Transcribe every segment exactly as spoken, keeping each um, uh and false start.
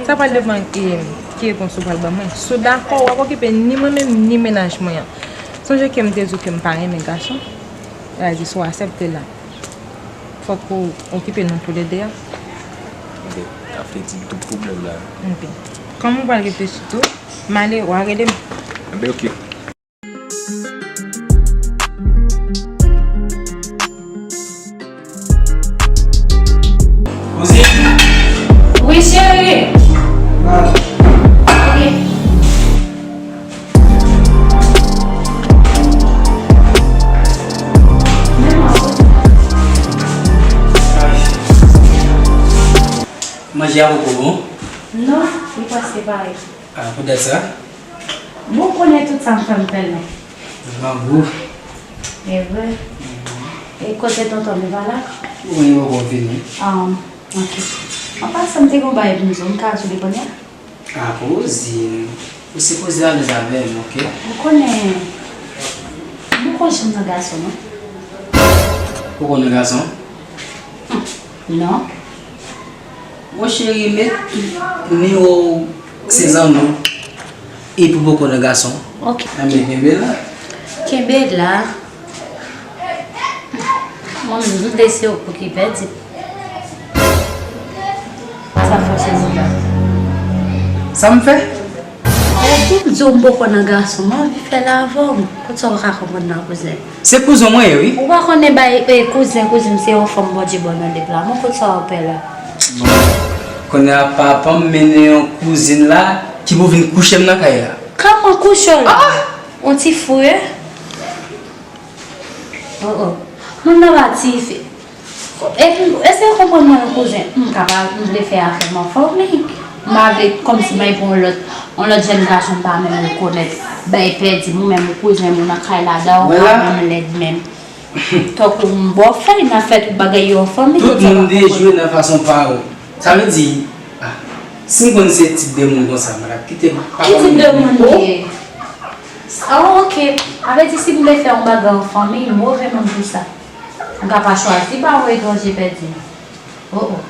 Sa pral depann ki, ki repons ou pral ban mwen. Si w dakò, w ap okipe ni mwen menm, ni mennaj mwen an. Sonje ke m te di w ke m pa renmen gason. Sa vle di si w aksepte la, fòk ou okipe nou toulede a. Enben, ap redi tout pwoblèm la. Enben, kòm ou pral reflechi tou, m ale, w a rele m. Enben, oke. Kouzin! Wi, cheri! Ok. Manje a poko bon? Non, li prèske pare. Ah, poutèt sa? Bon, ou konnen tout sa m fè, m fè l non. Grangou. E vre. E kote tonton m, li pa la? Wi, li poko vini. Ah, ok. An pasan, m te gon bagay pou m di w, m ka di w li kounye a? Ah, kouzin. Ou sipoze alèz avè m, ok? Ou konnen, m poko janm nan gason, non. Poko nan gason? Hmm, non. Bon, cheri, met tout nimewo w se zanmi w. Epi poko nan gason. Ok. Anben, kenbe la. Kenbe la. Mwen menm, m doute se ou pou ki pèdi. Sa fòse nou la. Sa m fè? Epi m di w m poko nan gason, m anvi fè l avè w. Kot sa w pa ka konprann nan, kouzen? Se kouzen mwen ye, wi. Ou pa konnen bay, eh, kouzen, kouzin, se yon fanm Bondye ban nan lèp la. Mwen kot sa w ap fè la? Bon. Kounye a papa m mennen yon kouzin la ki pou vin kouche m nan kay la. Kòman kouche w la? Ah! Yon ti fou, wi. Oh, oh. Moun nan pa ti fi. Epi, èske w konprann mwen, kouzen? M ka pa, m vle fè afè m an fanmi. M pa vle kòmsi m al pran yon lòt, yon lòt jèn gason m pa menm rekonèt. Bay pèdi m, ou menm ou kouzen m, ou nan kay la, dayè ou pa menm lèd menm. Tankou m bò fèy, n ap fè tout bagay yo an fanmi, tout sa pa konprann. Tout moun dejwe nan fason pa yo. Sa vle di, ah, si m konn se tip de moun konsa, m pa t ap kite papa m. Ki tip de moun li ye? Oh, ok. Sa vle di si m vle fè yon bagay an fanmi, m move moun pou sa. M ka pa chwazi ba yon etranje pèdi m. Oh, oh.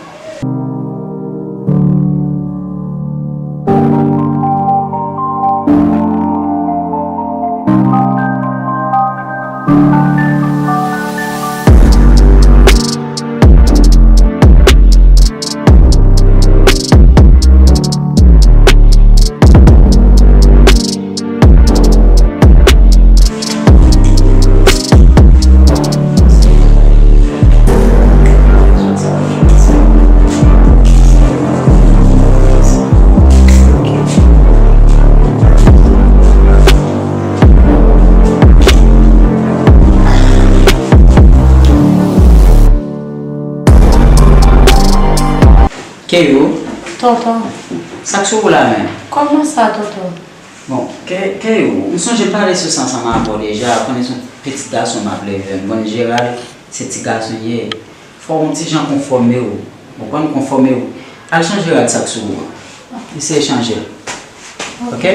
Keyou. Tonton. Sa k sou ou la menm? Kòman sa, tonton? Bon, Ke-, Keyou, m sonje m pale sou sa ansanm avè w deja, ou konnen se yon pitit gason m ap leve. M konn Gerald, se ti gason l ye. Fò w yon ti jan konfòme w. Ou konn konfòme w. Al chanje rad sa k sou ou an. Eseye chanje l. Ok?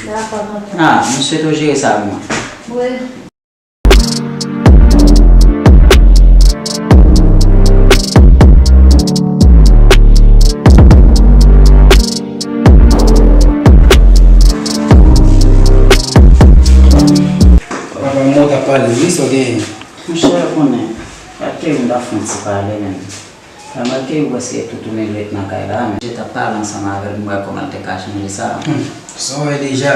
Dakò, tonton. Ah, m swete w jere sa pou mwen. Wi. Papa, mwen t ap pale, wi, sa w genyen? Monchè, ou konnen, gade m t ap fè yon ti pale menm. Remake ou prèske tou tounen ret nan kay la, men je t ap pale ansanm avè l pou m wè kòman l te ka chanje sa. Hmm, sa w wè deja.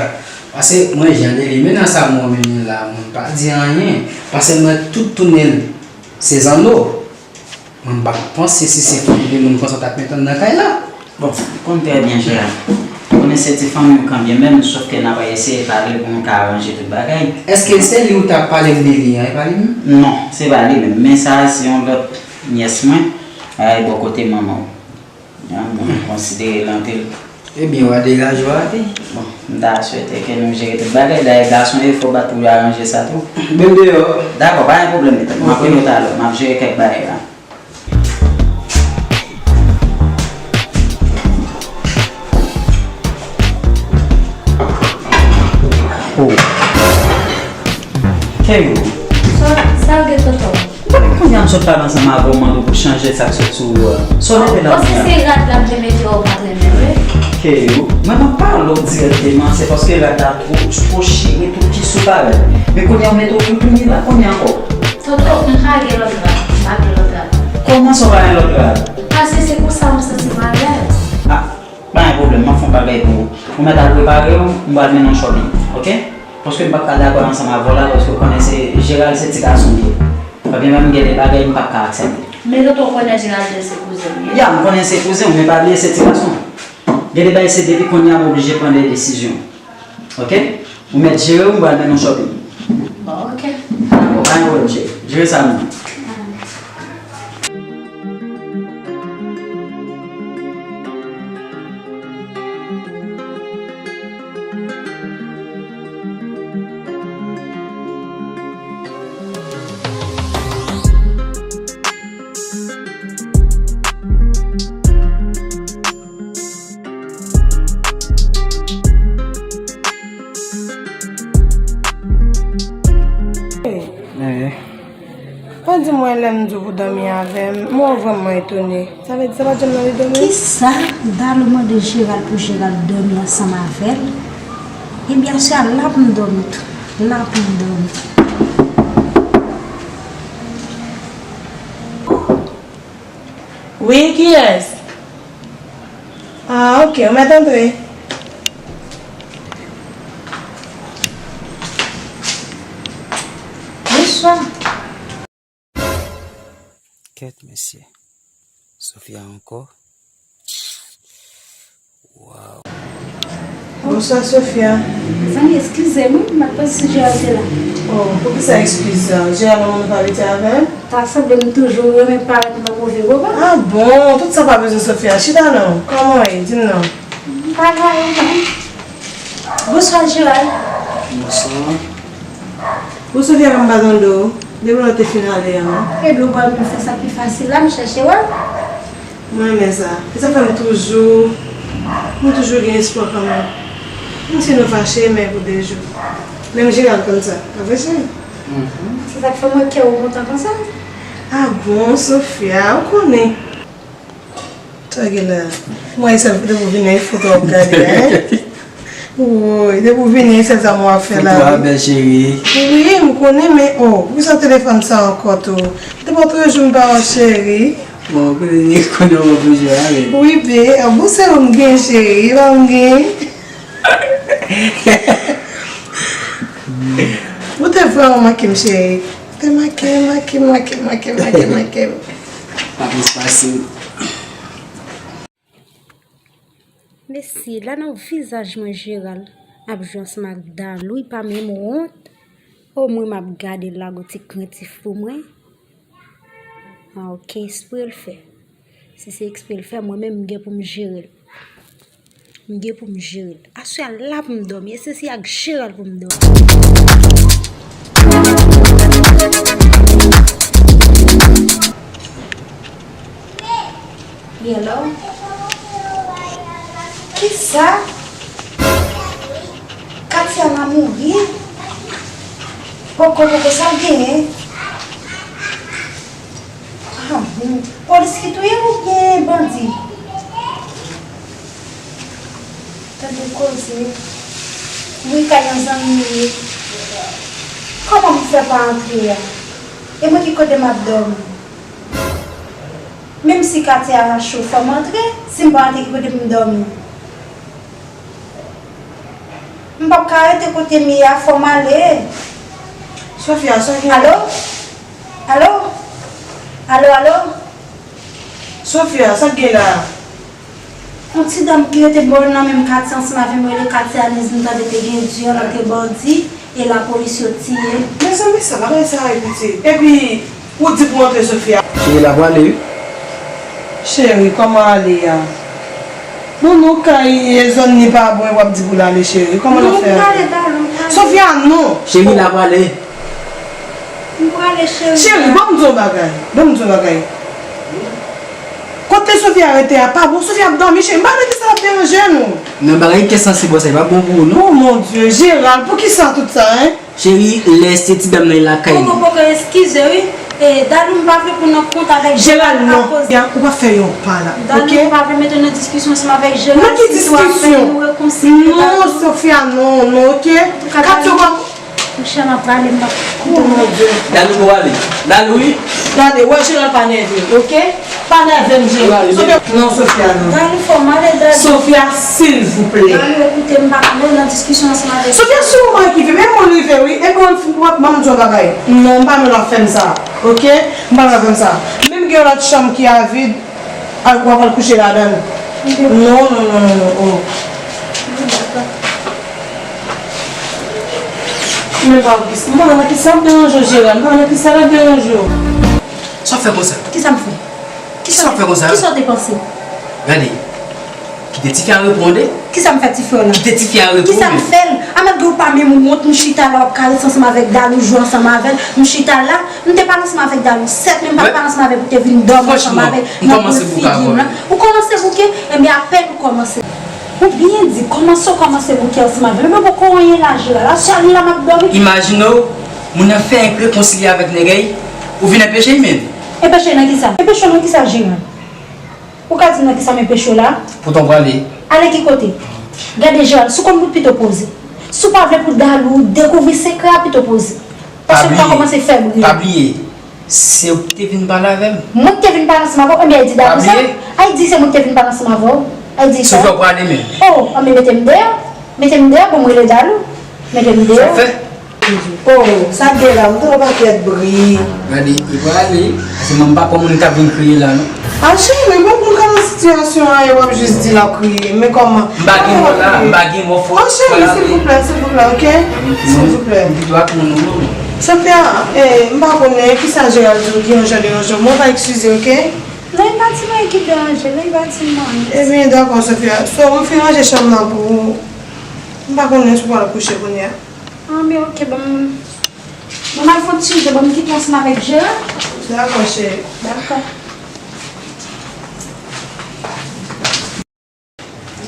Paske mwen jan de li, men nan sa mwen menm la, mwen pa di anyen. Paske mwen tout tounen l se zanno. Mwen pa t panse si se fanmi de moun konsa w t ap met nan kay la. Bon, ou konn trè byen Gerald. Ou konnen se ti fanmi w kanmenm, sòf ke n ap eseye pale pou nou ka aranje tout bagay. Èske se li ou t ap pale m de li an, e pa li menm? Non, se pa li menm. Men sa a se yon lòt nyès mwen, ay bò kote manman w. An, mwen konsidere l anpil. Ebyen, w a degaje w a pi. Bon, m ta swete ke nou jere tout bagay. Dayè, gason e fò bat pou yo aranje sa tou. Menm deyò. Dakò, pa gen pwoblèm, m ap rele w talè. M ap jere kèk bagay la. Oh. Keyou. Sa, sa gen tonton. Mwen pa konn kounya Sot pale ansanm avè w, mande w pou chanje sa k sot sou ou a. Sa w leve la kounye a? Bon, si se rad la m te mete w pa t renmen vre. Ke yo, mwen pa pale w dirèkteman, se paske rad la two, two chire, tout ki sou parèt. Men kounye a w mete w pou pini la kounye a ankò. Toto, m pa gen lòt rad, m pa gen lòt rad. Kòman sa w pa gen lòt rad? Paske se konsa m santi m alèz. Ah, pa gen pwoblèm, m ap fè yon bagay pou ou. Ou mèt al prepare w, m pral mennen w shopping, oke? Paske m p ap ka dakò ansanm avè w la, paske w konnen se Gerald se ti gason l ye. Ebyen menm gen de bagay m p ap ka aksepte. Men tonton, ou konnen Gerald se kouzen m ye. Ya, m konnen se kouzen w, men pa bliye se ti gason. Gen de bagay se depi kounye a m oblije pran de desizyon. Oke? Ou mèt jere w, m pral mennen w shopping. Bon, oke. Dakò, pa gen pwoblèm, cheri. Jere sa menm. Eh. Pa di mwen lè m di w pou dòmi avè m, mwen vrèman etone. Sa vle di sa pa janm nan li dòmi? Kisa Dalou mande Gerald pou Gerald dòmi ansanm avè l? Ebyen, se a la pou m dòmi tou. La pou m dòmi. Wi, kiyès? Ah, ok, ou mèt antre. Bonswa. Kèt, mesye. Sofia ankò. Waw. Bonswa, Sofia. Zanmi, eskize m, wi, m pa t panse Gerald te la. Oh, poukisa eskiz sa? Gerald, ou pa abitye avè l? Ta sanble m toujou renmen parèt nan move moman. Ah bon, tout sa pa bezwen Sofia. Chita non. Kòman w ye? Di m non. M pa gade non. Bonswa, Gerald. Bonswa. Bon, Sofia, pa m pa tande w. Depi lè w te fin ale a, non? Ebyen, ou pa vin fè sa pi fasil la, m chèche w. Mwen renmen sa. E sa fè m toujou, m toujou gen espwa kanmenm. Menm si nou fache, men pou de jou. Menm Gerald konn sa. Pa vre, cheri? Mhm. Se sa k fè mwen kè w kontan konsa. Ah bon, Sofia, ou konnen. Sa gen la. Mwen, se depi w vini, e foto w ap gade, hein? Woy, depi w vini, se sa mwen ap fè la, foto a wi. Bèl, cheri. Wi, m konnen, men, oh, poukisa telefòn sa ankò tou? Depi yon jou m pa wè w, cheri. Bon, konnen, konnen w ap jwe avè m. Wi, be, ah, bon, se ou m gen, cheri, e pa m gen. Ou te vrèman manke m, cheri. Ou te manke, manke, manke, manke, manke, manke m. Pa plis pase. Mesye, la nan vizaj mwen Gerald ap jwe ansanm ak Dalou, li pa menm wont. O mwen m ap gade l la gon ti krentif pou mwen. Ah, ok, espre l fè. Si se ekspre l fè, mwen menm m gen pou m jere l. M gen pou m jere l. Aswè a la pou m dòmi. E se si ak Gerald pou m dòmi. Hello? Kisa? Katia la mouri? Poko, poko, sa l genyen? Ah bon. Polis ki touye l oubyen bandi? Tande koze. Wi, kay yon zanmi m ye. Kòman m fè pa antre a? E mwen ki kote m ap dòmi? Menm si katye a cho, fò m antre. Si m pa antre, ki kote pou m dòmi? M p ap ka rete kote m ye a, fò m ale. Sofia, sa gen? Alo? Alo? Alo, alo? Sofia, sa k gen la a? Yon ti dam ki rete bò nan menm katye ansanm avè m rele Katia Niz, m tande te gen dyòl ant bandi e lapolis yo tiye. Mezanmi, sa bagay sa a, piti. Epi, ou di pou antre, Sofia. Cheri, l ap prale, wi. Cheri, kòman ale a? Bon, nou kay, e, zòn ni pa bon, w ap di pou l ale, cheri. Kòman l ap fè ale? Non, m prale, darling, m prale. Sofia, non! Cheri, l ap prale. M prale, cheri. Cheri, ban m di w bagay. Ban m di w bagay. Kote Sofia rete a pa bon. Sofia ap dòmi, cheri. M pa konn kisa l ap deranje nou. Nan bagay ki sansib sa, e pa bon pou ou, non. Oh, mon Dieu, Gerald, poukisa tout sa, hein? Cheri, lè se ti dam nan lakay li. Poko, poko, eskize, wi. E, Dalou, m pa vle pou nan kont avèk Gérald, non. Akoz Gérald, ou pa fè yon pa la, Dalou, ok? M pa vle mete nan diskisyon ansanm avèk Gérald. Nan ki diskisyon? Non, Sofia, non, non, ok? Katya, pa. Monchè, m ap prale, m p ap. Oh, mon Dieu. Dalou, pou ale. Dalou, wi. Gade, wè Gérald pa nève, ok? Pa nève m, Gérald. Sofia, non, Sofia, non. Dalou, fò m ale, Dalou. Sofia, silvouplè. Dalou, ekoute, m pa vle nan diskisyon ansanm avèk. Sofia, si w mwen ki vin, men mwen rive, wi. E bon, m fin pran, ban m di yon bagay. Non, m pa nan afè m sa, ok? M pa nan afè m sa. Menm gen yon lòt chanm ki a vid, al, w ap al kouche ladan l. Non, non, non, non, non, oh. Men pa Auguste, m pa nan ki sa ap deranje w, Gérald, m pa nan ki sa l ap deranje w. Sa w fè konsa? Kisa m fè? Kisa w fè konsa? Kisa w te panse? Gade, kite tifi a reponde. Kisa m fè tifi a la? Kite tifi a reponde. Kisa m fè l? Amèt, ou pa menm wont, m chita la, w ap karese ansanm avèk Dalou, jwe ansanm avè l, m chita la, m te pale ansanm avèk Dalou, sèt, men m pa t pale ansanm avè l pou te vin dòmi ansanm avè l nan poul figi m lan. Ou kòmanse bouke? Enben, apèn ou kòmanse. Ou byen di, kòmanse w kòmanse bouke ansanm avè l, men poko anyen la, Gérald, la, sèl la m ap dòmi. Imajine w, moun nan fenk rekonsilye avèk nèg, ou vin enpeche l menm. Enpeche l nan kisa? Enpeche w nan kisa, Gérald? Ou ka di m nan kisa m enpeche w la? Poutan w prale. Ale ki kote? Gade, Gérald, si w konn bout pito poze. Si w pa vle pou Dalou dekouvri sekrè a, pito poze. Paske m pa kòmanse fè bri. Pa bliye, se ou ki te vin pale avè m. Mwen ki te vin pale ansanm avè w? Enben, al di Dalou sa. Pa bliye. Al di se mwen ki te vin pale ansanm avè w. Al di sa. Sofia, w prale menm. Oh, enben, mete m deyò. Mete m deyò, bon, m rele Dalou. Mete m deyò. Sa fè? Oh, sa gen la, m tande yon pakèt bri. Gade, li prale. Se mwen, m pa pran moun k ap vin kriye la, non. Ah, cheri, men pou m ka nan sitiyasyon an, e w ap jis di l ap kriye. Men kòman? M pa gen mo la, m pa gen mo fò. Oh, cheri, silvouplè, silvouplè, ok? Silvouplè. M pito ak moun ou non. Sofia, eh, m pa konnen kisa Gérald di w ki yon jan deranje w, men w va eskize, ok? Non, li pa di m anyen ki deranje l, li pa di m anyen. Ebyen, dakò, Sofia. So, m fin ranje chanm nan pou ou. M pa konnen si w pral kouche kounye a. Ah, men ok, ban m, ban m al fè yon ti je, ban m kite w ansanm avèk Gérald. Dakò, cheri. Dakò.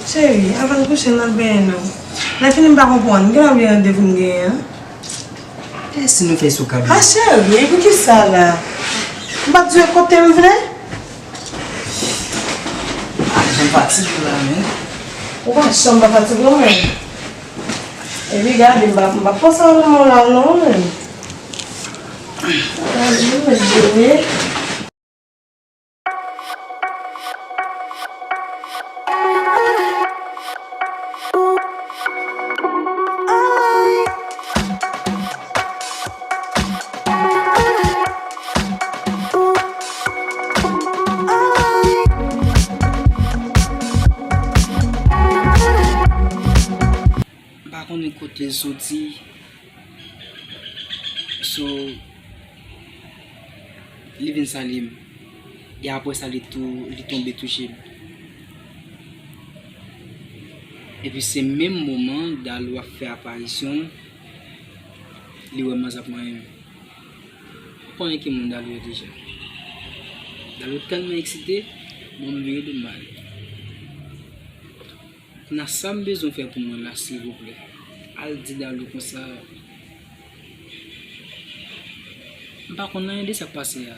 Cheri, avan n kouche, n al benyen nou. Lè fini, m pa konprann. Gen lè oubyen randevou n genyen an? E si nou fè sou kab la? Ah, cheri, poukisa la? M pa t di w e kote m vle? Ah, jan m fatige la, men. Ou pa janm pa fatige, non, men. Epi gade, m pa, m pa panse a lanmò la, non, men. Gade, m met jene. M pa konnen kote l soti. So, li vin salye m. E apre sa, li tou, li tonbe touche m. Epi se menm moman Dalou ap fè aparisyon l, li wè m an zap manyen m. M pa konnen ki moun Dalou ye deja. Dalou tèlman eksite, bon, m vire do m ba li. Nan sa m bezwen fè pou mwen la, silvouplè. Al di Dalou konsa. M pa konn anyen de sa k pase a.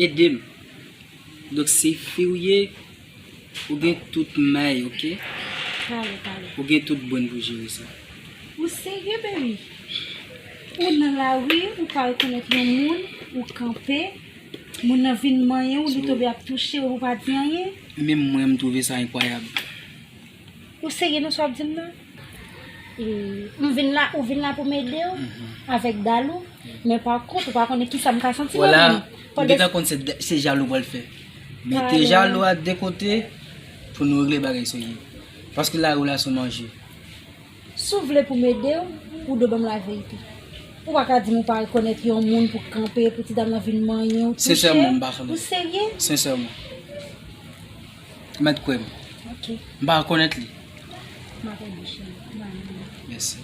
Ede m. Donk, se fi w ye, ou gen tout may, ok? Pale, pale. Ou gen tout brenn pou jere sa. Ou serye, baby? Ou nan lari, ou pa rekonèt yon moun, ou kanpe, moun nan vin manyen w, li tonbe ap touche w, ou pa di anyen? Menm mwen, m twouve sa enkwayab. Ou serye nan sa w ap di m nan? E, m vin la, ou vin la pou m ede w avèk Dalou, men pa kont, ou pa konnen kisa m ka santi nan menm. Vwala, m gentan konn se, se jalou w pral fè. Mete jalou a de kote pou nou regle bagay serye. Paske lari w la se yon anje. Si w vle pou m ede w, ou dwe ban m laverite. Ou pa ka di m ou pa rekonèt yon moun pou kanpe, pou ti dam nan vin manyen w, touche w. Sensèman, m pa konnen. Ou serye? Sensèman. Mèt kwè m. Ok. M pa rekonèt li. M ap ede w, cheri. M ap ede w. Mèsi.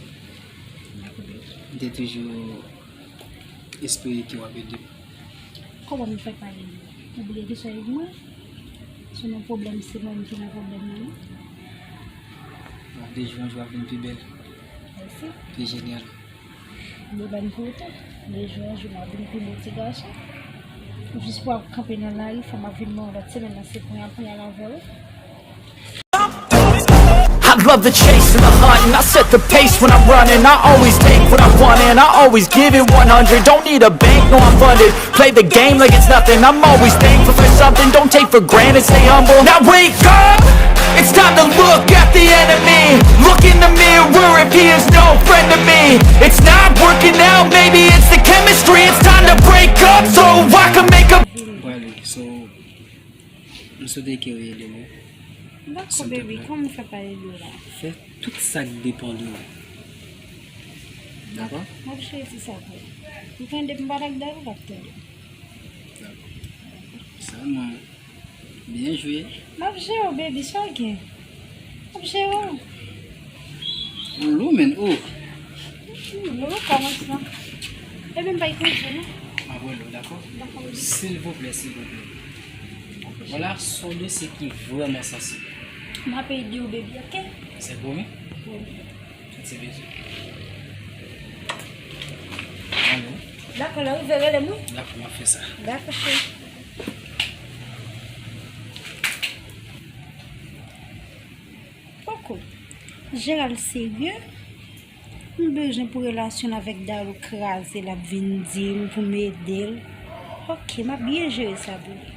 M ap ede w. M te toujou espere ke w ap ede m. Kòman m fè pa ede w? Ou bliye kisa w di mwen? Si w nan pwoblèm, se mwen menm ki nan pwoblèm nan, non? Bon, de jou an jou w ap vin pi bèl. Mèsi. Pi jenyal. M te ban n pou ou tou. De jou an jou, m ap vin pi bon ti gason. Jis pou ap kanpe nan lari, fò m ap vin mwen lòt semèn nan, se ponyal ponyal avè w. I love the chase and the hunt, and I set the pace when I'm running. I always take what I want, and I always give it one hundred. Don't need a bank, no, I'm funded. Play the game like it's nothing. I'm always thankful for something. Don't take for granted, stay humble. Now wake up! It's time to look at the enemy. Look in the mirror if he is no friend to me. It's not working out, maybe it's the chemistry. It's time to break up so I can make a Prale, so, m swete ke w ede m wi. Dakò, baby, kòman m fè pa ede w la? Fè tout sa k depann de ou. Dakò? M ap jere ti sa pou ou. Ou tande, m pa t ak Dalou, l ap tande. Dakò. Sèlman, byen jwe. M ap jere w, baby, sa w gen? M ap jere w. Ou lou, menn, ou. Hmm, lou kòmansman. Epi m pa koze, non? M ap rele w, dakò? Dakò, baby. Silvouplè, silvouplè. Vwala, s on dosye ki vrèman sansib. M ap ede w, baby, ok? Se pwomi? Pwomi. Tout se bezwen. Alo? Dakò, lè w rive, rele m, wi. Dakò, m ap fè sa. Dakò, cheri. Poko. Gérald serye? M bezwen pou relasyon l avèk Dalou kraze, l ap vin di m pou m ede l. Ok, m ap byen jere sa pou li.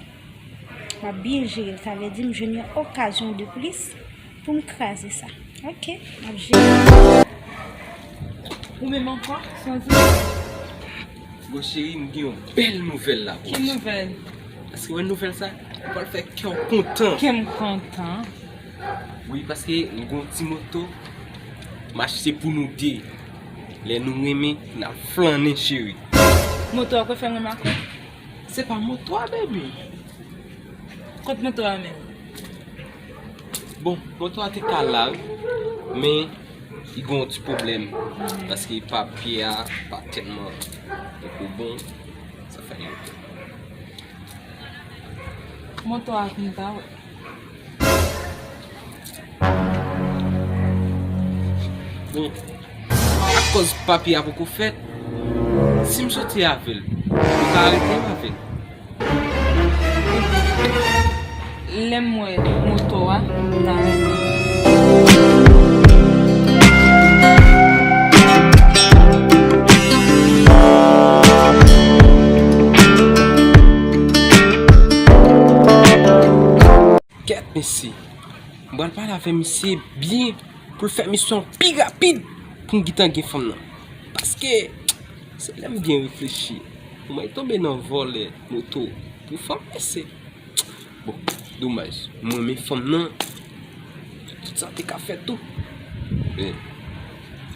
M ap byen jere l, sa vle di m jwenn yon okazyon de plis pou m kraze sa. Ok, m ap jere. Ou menm ankò? Santi? Bon cheri, m gen yon bèl nouvèl la pou ou. Ki nouvèl? Èske w wè nouvèl sa? Ou pral fè kè w kontan. Kè m kontan. Wi, paske m gen yon ti moto. M achte pou nou de. Lè nou renmen, n ap flannen, cheri. Moto a kwè fè m renmen ak ou? Se pa moto a, baby. Kot moto a menm? Bon, moto a te ka la, wi. Men, li gen yon ti pwoblèm. Paske papye a pa tèlman poko bon. Sa fè li. Moto a m ta wè. Bon, akòz papye a poko fèt, si m soti avè l, ou ka arete m avè l? Lè m wè moto a, m ta renmen. Kèt mesye, m pral pale avè misye byen pou l fè misyon pi rapid pou m gentan gen fanm nan. Paske, se lè m byen reflechi, mwen tonbe nan vòlè moto pou fanm mesye. Bon, domaj, mwen renmen fanm nan, tout sa te ka fèt tou. Men,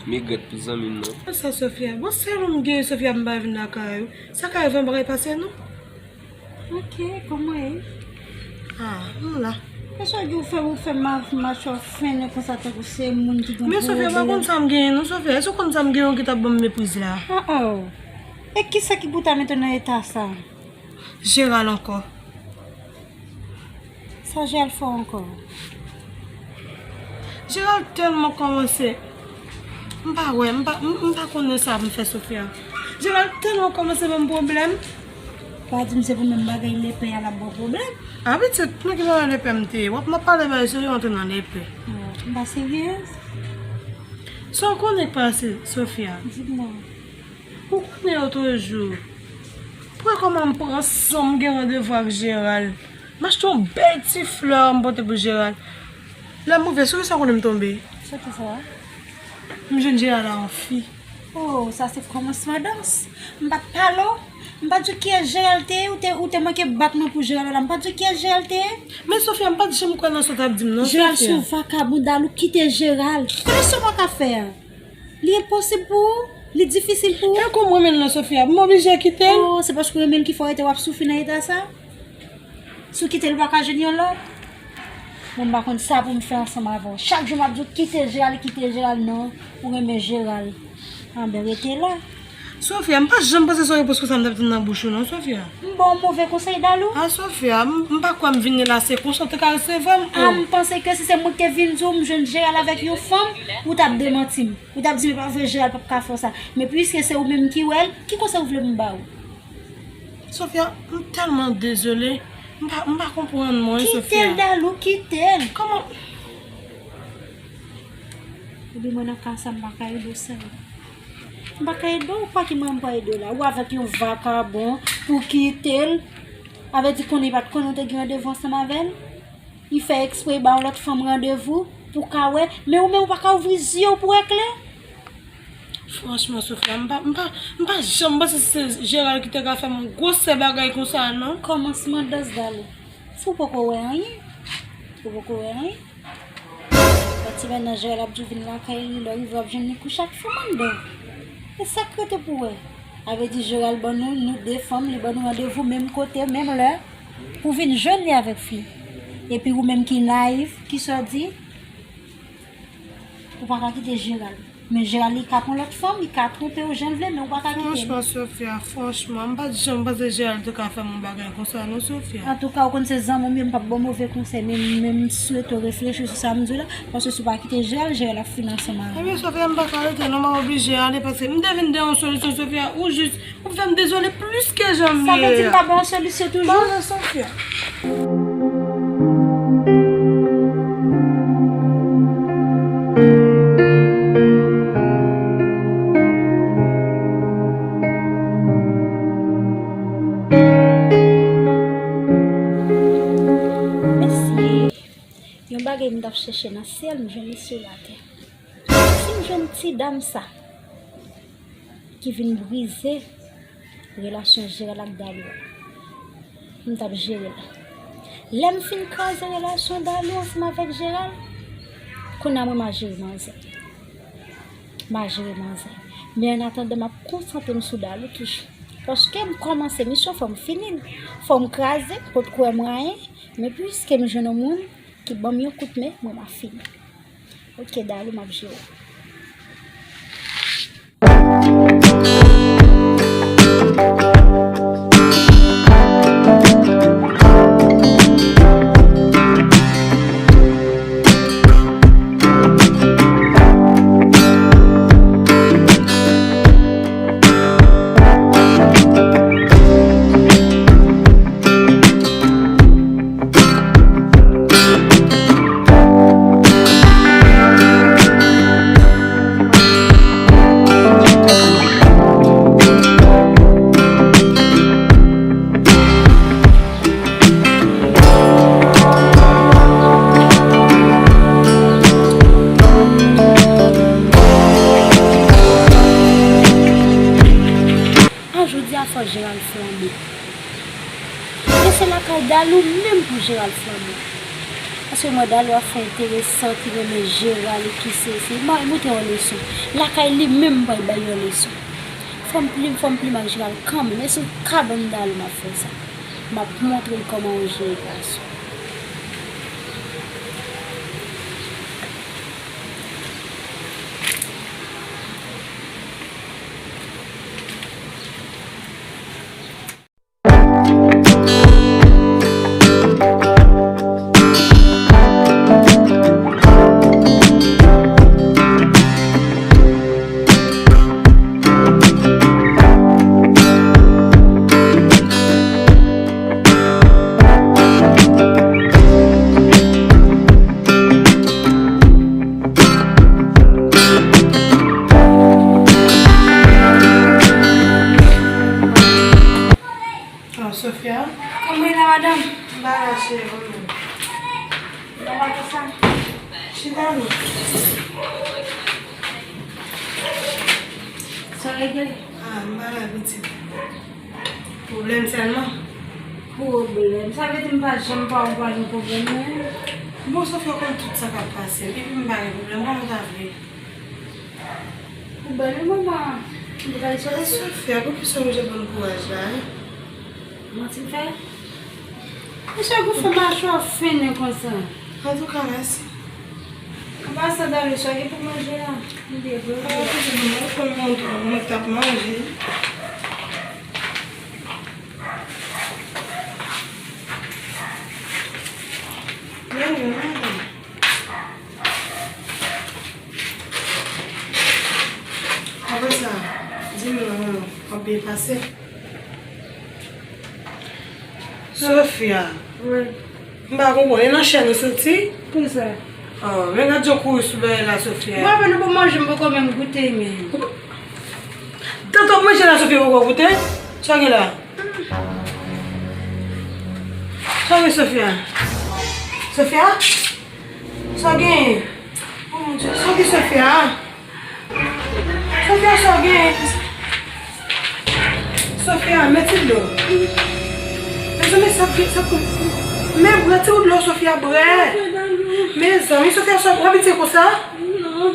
m regrèt pou zanmi m nan. Sa Sofia, bon sèl ou m gen Sofia m pa vin lakay ou. Sa ka rive yon bagay pase nou? Ok, kòman ye? Ah, m la. Èske w fè ou fè ma- machwa fennen konsa tankou se moun ki gen Men Sofia, pa konn sa m genyen non Sofia. Èske w konn sa m genyen ki t ap ban m mepriz la? Oh oh. E kisa ki pou ta mete w nan eta sa? Gérald ankò. Sa Gérald fè w ankò? Gérald tèlman kòmanse. M pa wè, m pa, m, m pa konnen sa pou m fè Sofia. Gérald tèlman kòmanse ban m pwoblèm. Pa di m se pou menm bagay lepè a l ap ba w pwoblèm. A pitit, nan ki bagay lepè m te ye? W ap m ap pale bagay serye w antre nan lepè. Oh, m pa seryez. Sa w konnen k pase, Sofia? Di m non. Ou konnen otrejou, pou wè kòman m pran san m gen randevou ak Gérald. M achte yon bèl ti flè m pote pou Gérald. Lè m ouvè, sou kisa w konnen m tonbe? Sou kisa? M jwenn Gérald a yon fi. Oh, sa se kòmansman dans. M pa t pale w. M pa t di w kiyès Gérald te ye, ou te, ou te manke bat mwen pou Gérald la. M pa t di w kiyès Gérald te ye. Men Sofia, m pa t janm kwè nan sa w t ap di m non, Gérald se Sofia. Yon vakabon Dalou, kite Gérald. Konnen sa w pa ka fè a. Li enposib pou ou, li difisil pou ou. E kòman w renmen l non Sofia? Pou m oblije kite l? Oh, se paske w renmen l ki fè w rete w ap soufri nan eta sa? Si w kite l, ou pa ka jwenn yon lòt? Mwen m pa konn sa pou m fè ansanm avè w. Chak jou m ap di w kite Gérald, kite Gérald, non, ou renmen Gérald. Anben, rete la. Sofia, m pa janm panse se yon repons konsa m t ap tann nan bouch ou non, Sofia. M ba w move konsèy, Dalou? Ah, Sofia, m, m pa kwè m vini la, se konsa w te ka resevwa m. Ah, m panse ke si se mwen ki te vin di w, m jwenn Jeral avèk yon fanm, ou t ap demanti m. Ou t ap di m, "E pa vre, Jeral p ap ka fè w sa." Men piske se ou menm ki wè l, ki konsèy ou vle m ba w? Sofia, m tèlman dezole. M pa, m pa konprann mwen, Sofia. Kite l, Dalou, kite l. Kòman? Epi mwen nan ka sa, m pa ka ede w sa. M pa ka ede w, pa ki mwen m pa ede w la. Ou avèk yon vakabon pou kite l. Avè di konnen li pa t konnen w te gen randevou ansanm avè l. Li fè ekspre ba yon lòt fanm randevou pou ka wè. Men ou menm ou pa ka ouvri zye w pou wè klè. Franchman, Sofia, m pa, m pa, m pa janm panse se Jeral ki te ka fè m yon gwosè bagay konsa, non. Kòmansman dans, Dalou. Si w poko wè anyen, ou poko wè anyen. Lòt semèn nan, Jeral ap di w vin lakay li, lè w rive w ap jwenn li kouche ak fanm anndan. E sa k rete pou wè? A vle di Jeral ban nou, nou de fanm, li ban nou randevou menm kote, menm lè, pou vin jwenn li avèk fi. Epi ou menm ki nayif, kisa w di? Ou pa ka kite Jeral. Men Jeral, li ka pran lòt fanm, li ka twonpe w jan l vle, men ou pa ka kite l. Franchman, Sofia, franchman, m pa t janm panse Jeral te ka fè m yon bagay konsa, non, Sofia. Antouka, ou konn se zanmi m ye, m p ap ba w move konsèy, men, men m swete w reflechi sou sa m di w la, paske si w pa kite Jeral, Jeral ap fini ansanm avè w. Ebyen, Sofia, m pa ka rete, non, m ap oblije ale, paske m te vin de yon solisyon, Sofia, ou jis Ou fè m dezole plis ke jan m ye a. Sa vle di m pa ba w solisyon toujou? Ba w solisyon. Mesye, yon bagay m t ap chèche nan syèl, m jwenn li sou latè. Si m jwenn ti dam sa ki vin brize relasyon Jeral ak Dalou a, m t ap jere l. Lè m fin kraze relasyon Dalou ansanm avèk Jeral, kounye a mwen m a jere manzè. M a jere manzè. Men annatandan, m ap konsantre m sou Dalou toujou. Paske m kòmanse misyon, fò m fini l. Fò m kraze, potko wè m rayen. Men piske m jwenn yon moun ki ban m yon kout men, mwen m a fini. Ok, Dalou, m ap jere w. A jodi a fò Jeral flanbe. Men se lakay Dalou menm pou Jeral flanbe. Paske m wè Dalou ap fè enteresan, ki renmen Jeral e ki sesi. M pral montre yon leson. Lakay li menm m pral bay yon leson. Fò m plim, fò m plim ak Jeral kanmenm. E sou kabann Dalou m ap fè sa. M ap montre l kòman yo jere gason. Ah, Sofia. Kòman w ye la, madanm? M pa la, cheri, ou menm? M pa la konsa. Chita non. Sa w regle? Ah, m pa la, pitit. Pwoblèm sèlman. Pwoblèm? Sa vle di m pa janm pa wè w pa gen pwoblèm, non? Bon, Sofia, ou konn tout sa k ap pase m. Epi m pa gen pwoblèm, kòman w ta vle? Ou bèl wi, manman. M te pral soti. Sofia, poukisa w oblije ban m kouraj la, en? Manti m fè? Mesye, gwo fè machwa w fennen konsa. Antouka, mèsi. An pasan, Dali, sa gen pou manje a? M te vle. Ah, se bon, mwen konn mwen, mwen t ap manje. Men, men, men. Apre sa, di m non, w ap byen pase. Sofia. Wi. M pa konprann, e nan chèn ou soti? Poukisa? Oh, men gad jan w kouri sou bagay la, Sofia. Bon, apre nou pou manje, m poko menm goute, men. Tank w ap manje la, Sofia, poko goute? Sa w gen la? Sa w gen, Sofia? Sofia? Sa w gen? Oh, mon Dieu, sa w gen, Sofia? Sofia, sa w gen? Sofia, mete dlo. Mezanmi, sa k gen, sa k, men bwè ti dlo, Sofia, bwè. Mezanmi, Sofia, sa w abitye konsa? Non.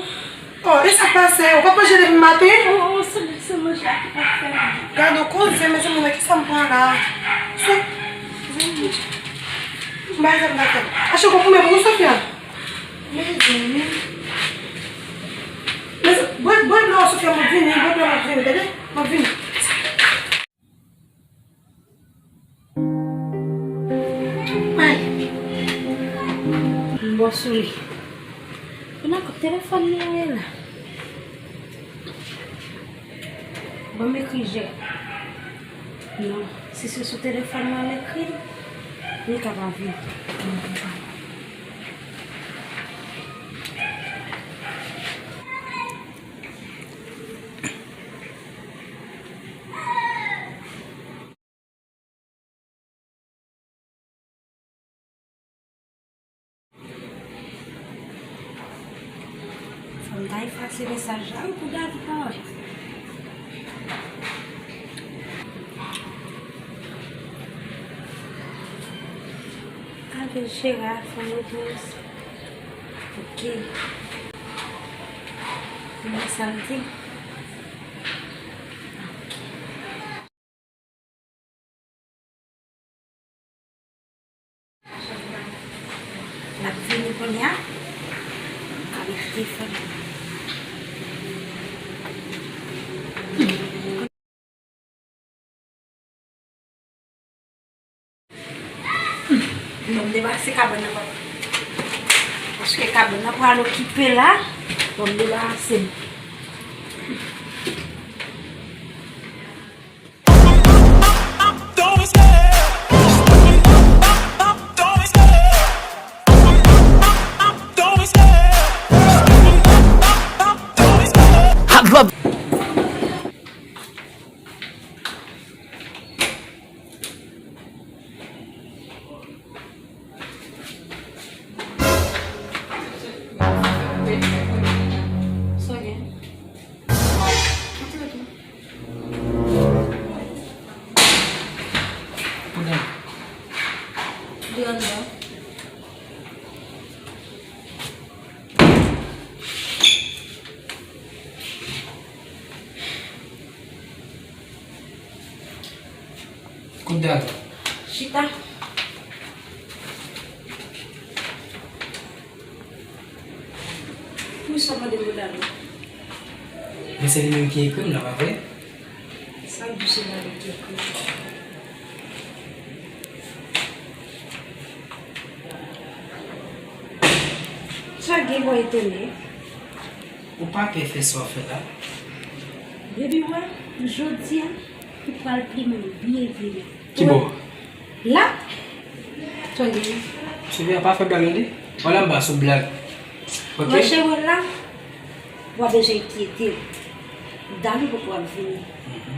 Oh, e sa k pase? Ou pa manje depi maten? Oh, oh, se, se manje a ki pa fè m. Gade yon koze, mezanmi, men kisa m pran la? So, mezanmi. M pa janm dakò. Achte konprimè pou ou, Sofia. Mezanmi. Mezanmi, bwè, bwè dlo, Sofia, m ap vini, bwè dlo, m ap vini, tande? M ap vini. Ay. M bò sou li. Kounye a, kot telefòn li ye la? Ban m ekri Jera. Non, si se sou telefòn mwen l ekri l, li ka pa vini. Fò m ta efase mesaj la wi pou David pa wè. Ave Jera fè yon repons. Ok. Men sa l di. L ap vini kounye a. Avèk telefòn. Bon, m debarase kabann nan, papa. Paske kabann nan pral okipe la. Bon, m debarase m. Kout dal. Chita. Poukisa w mande m pou dal? Men se li menm ki ekri m la, pa vre? Sa k di se pa li ki ekri? Sa gen pou etone? Ou pa pè fè sa w fè la? Baby, wè, jodi a, ou pral plimen m byen, byen. Ki bò? La. Tande. Sofia, pa fè blag, tande. Wè la m pa sou blag. Ok? Mwen, cheri, wè la, w ap bezwen enkyete w. Dali poko ap vini. Mhm.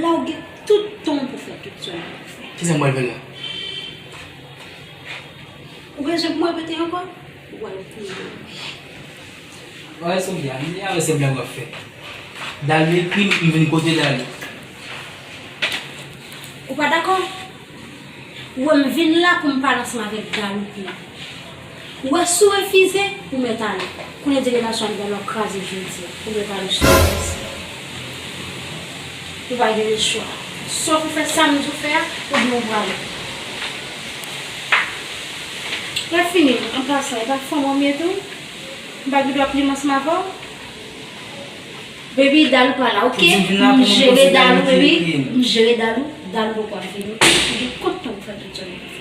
La, ou gen tout tan pou fè tout sa w ap fè. Kisa m pral fè la? Ou bezwen pou mwen repete ankò? Ou pral plimen. Wè, Sofia, m di avè se blag w ap fè. Dali ekri m, m vin kote Dali. Ou pa dakò? Ou wè m vin la pou m pale ansanm avèk Dali. Ou wè si w refize, ou mèt ale. Kounye a di relasyon an pral kraze jodi a. Ou mèt ale sou plas. Ou pa gen lechwa. Swa pou fè sa m di w fè a, oubyen ou prale. Lè fini, an pasan, e pa fanm an m ye tou? M pa gen dwa ap lim ansanm avè w. Baby, Dalou pa la, ok? M jere Dalou, baby. M jere Dalou, Dalou poko ap vini. M gen kont tan pou fè tout sa m fè.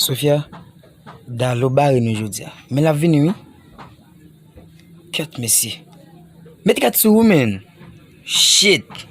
Sofia, Dalou bare nou jodi a. Men l ap vini, wi. Kèt, mesye. Mete kat sou ou, man. Shit.